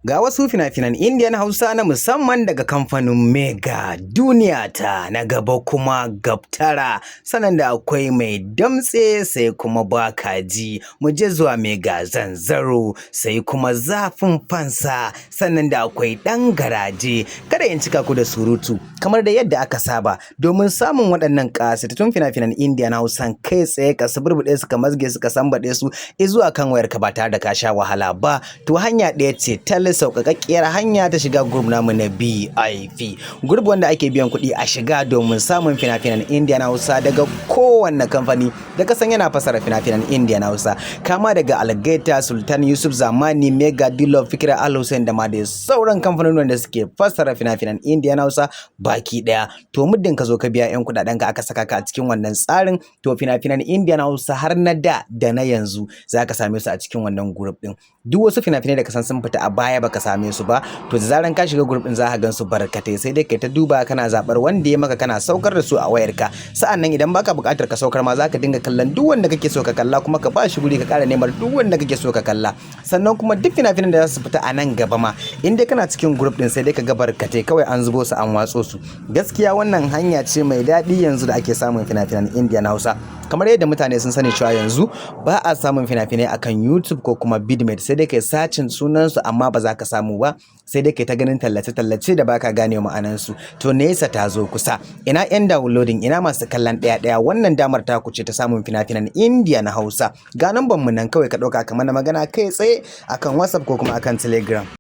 Ga wasu fina-finan Indiyan Hausa na musamman daga kamfanin Mega Duniya Ta na gaba kuma Gabtara, sannan da akwai Mai Damtse, sai kuma Bakaji, mu je zuwa Mega Zanzaro, sai kuma Zafin Fansa, sannan da akwai Ɗan Garaje. Kada in cika ku da surutu, kamar da yadda aka saba, domin samun waɗannan ƙasatattun fina-finan Indiyan Hausan kai tsaye ka suburbuɗe su, ka mazge su, ka sambaɗe su izuwa kan wayarka ba tare da ka sha wahala ba, to hanya ɗaya ce tal, sauƙaƙƙiyar hanya ta shiga group namu na BIP. Group wanda ake biyan kuɗi a shiga domin samun fina-finan Indiyan Hausa daga kowanne kamfani da ka san yana fasara fina-finan Indiyan Hausa. Kama daga Algaita, Sultan Yusuf Zamani, Mega Dilo, Fikira Al Hussein da ma dai sauran kamfanonin da suke fassara fina-finan Indiyan Hausa baki ɗaya. To, muddin ka zo ka biya 'yan kuɗaɗen ka aka saka ka a cikin wannan tsarin, to fina-finan Indiyan Hausa har na da da na yanzu za ka same su a cikin wannan group ɗin. Duk wasu fina-finai da ka san sun fita a baya baka same su ba, to da zaran ka shiga group ɗin za ka gan su barkatai, sai dai kai ta duba kana zaɓar wanda ya maka, kana saukar da su a wayarka. Sa'an nan idan baka buƙatar ka saukar ma, za ka dinga kallon duk wanda kake so ka kalla, kuma ka ba shi guri ka ƙara neman duk wanda kake so ka kalla. Sannan kuma duk fina-finan da za su fita a nan gaba ma, in dai kana cikin group ɗin, sai dai ka ga barkatai kawai an zubo su, an watso su. Gaskiya wannan hanya ce mai daɗi yanzu da ake samun fina-finan Indiyan Hausa. Kamar yadda mutane sun sani cewa yanzu ba a samun fina-finai akan YouTube ko kuma Vidmate, sai dai kai searching sunansu amma ba za ka samu ba, sai dai kai ta ganin tallace-tallace da baka gane ma'anansu. To, nesa ta zo kusa. Ina 'yan downloading, ina masu kallon ɗaya-ɗaya, wannan damar taku ce ta samun fina-finan Indiya na Hausa. Ga namban mu nan kawai ka ɗauka kamar na magana kai tsaye akan WhatsApp ko kuma akan Telegram.